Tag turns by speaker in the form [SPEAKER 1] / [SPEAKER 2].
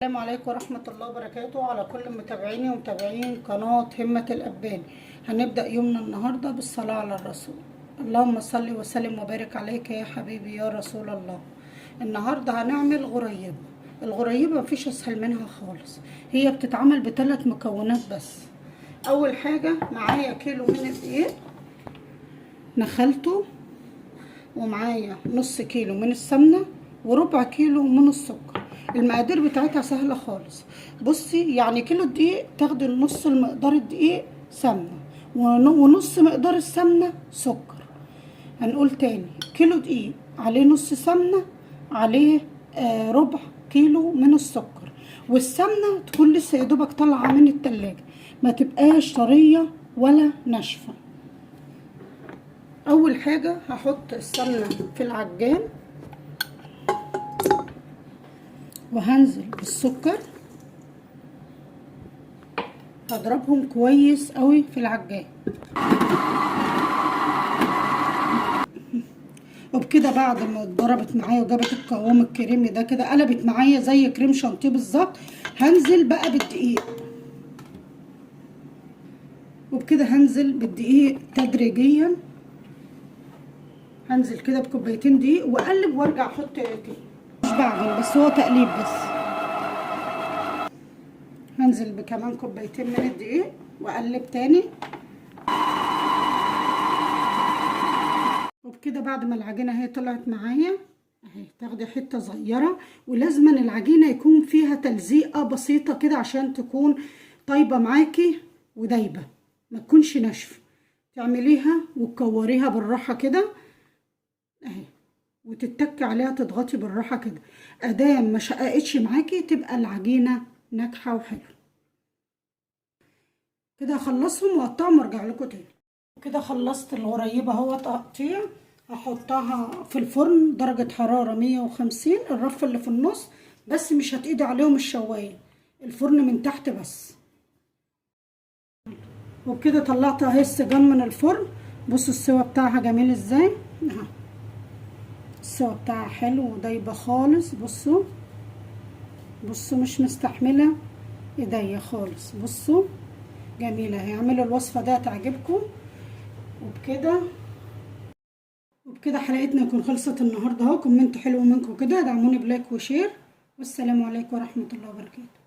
[SPEAKER 1] السلام عليكم ورحمة الله وبركاته على كل متابعيني ومتابعين قناة همة الأبان. هنبدأ يومنا النهاردة بالصلاة على الرسول. اللهم صل وسلم وبارك عليك يا حبيبي يا رسول الله. النهاردة هنعمل غريبة. الغريبة مفيش أسهل منها خالص، هي بتتعمل بثلاث مكونات بس. أول حاجة معايا كيلو من الدقيق نخلته، ومعايا نص كيلو من السمنة، وربع كيلو من السكر. المقادير بتاعتها سهلة خالص. بصي، يعني كيلو الدقيق تاخدي النص المقدار الدقيق سمنة ونص مقدار السمنة سكر. هنقول تاني، كيلو دقيق عليه نص سمنة، عليه ربع كيلو من السكر، والسمنة تكون لسه يدوبك طالعة من التلاجة، ما تبقاش طرية ولا ناشفة. اول حاجة هحط السمنة في العجان، وهنزل بالسكر، هضربهم كويس قوي في العجان. وبكده بعد ما اتضربت معايا وجابت القوام الكريمي ده كده، قلبت معايا زي كريم شانتيه بالظبط، هنزل بقى بالدقيق. وبكده هنزل بالدقيق تدريجيا، هنزل كده بكوبايتين دقيق واقلب وارجع احط تاني، مش بعجن بس هو تقليب بس. هنزل بكمان كوبايتين من الدقيق واقلب تاني. وبكده بعد ما العجينة اهي طلعت معايا اهي، تاخدي حتة صغيرة، ولازما العجينة يكون فيها تلزيقه بسيطة كده عشان تكون طيبة معاكي ودايبه، ما تكونش ناشفة. تعمليها وتكوريها بالراحة كده اهي، وتتكي عليها تضغطي بالراحة كده. ادام ما شققتش معاكي تبقى العجينة ناجحة وحلوه. كده اخلصهم واقطعهم وارجع لكم تاني. كده خلصت الغريبة اهو تقطيع. هحطها في الفرن درجه حرارة 150، الرف اللي في النص بس، مش هتقيد عليهم الشوايه، الفرن من تحت بس. وبكده طلعت اهي السجان من الفرن. بصوا السوا بتاعها جميل ازاي اهو، السوا بتاعها حلو ودايبه خالص. بصوا بصوا مش مستحمله ايديا خالص، بصوا جميلة. هيعملوا الوصفة ده تعجبكم. وبكده حلقتنا يكون خلصت النهارده اهو. comment حلو منكم كده، دعموني ب like و share، والسلام عليكم ورحمة الله وبركاته.